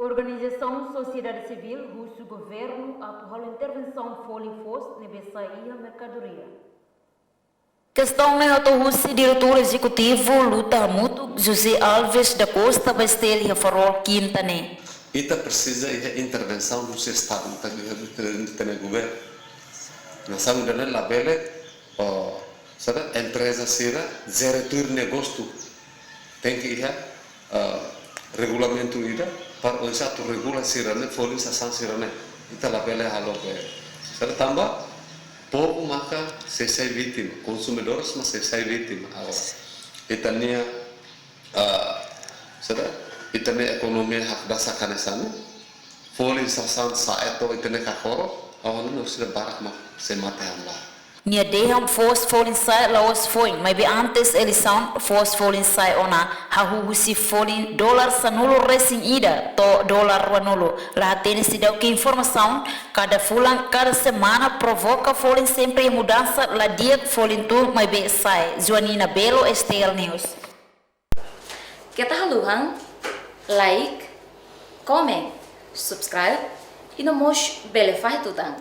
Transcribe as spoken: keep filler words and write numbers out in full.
Organizasaun sosiedade sivíl husu governu atu halo intervensaun folin foos ne'ebé sai iha merkadoria. Kestaun ne'e hato'o husi Diretór Ezekutivu Luta Hamutuk, José Alves da Costa, ba STL iha Farol, Kinta ne'e. Ita presiza iha intervensaun husi Estadu, ita, ita, ita-nia governu. Nasaun ida-ne'e labele, oh, saida, empreza sira jere tuir nia gostu. Tenke iha, ah, regulamentu ida para oinsá atu regula sira-ne'e, folin sasán sira-ne'e. Ita labele halo be. Saida, tanba povu maka sei sai vítima, konsumidores maka sei sai vítima. Agora, ita-nia, ah, saida, ita-nia ekonomia hakdasak hanesan ne'e, folin sasán sa'e to'o ita-nia kakorok, ha'u hanoin orsida barak mak sei mate hamlaha. Nia dehan foos folin sa'e la'ós foin, maibé antes eleisaun foos folin sa'e ona, hahú husi folin dolar sanulu resin ida to'o dolar ruanulu. La hatene seidauk informasaun, kada fulan, kada semana provoka folin sempre mudansa, la di'ak folin tun maibé sa'e. Joanina Belo, STL News. Keta haluhan like, comment, subscribe, i no mós bele fahe tutan.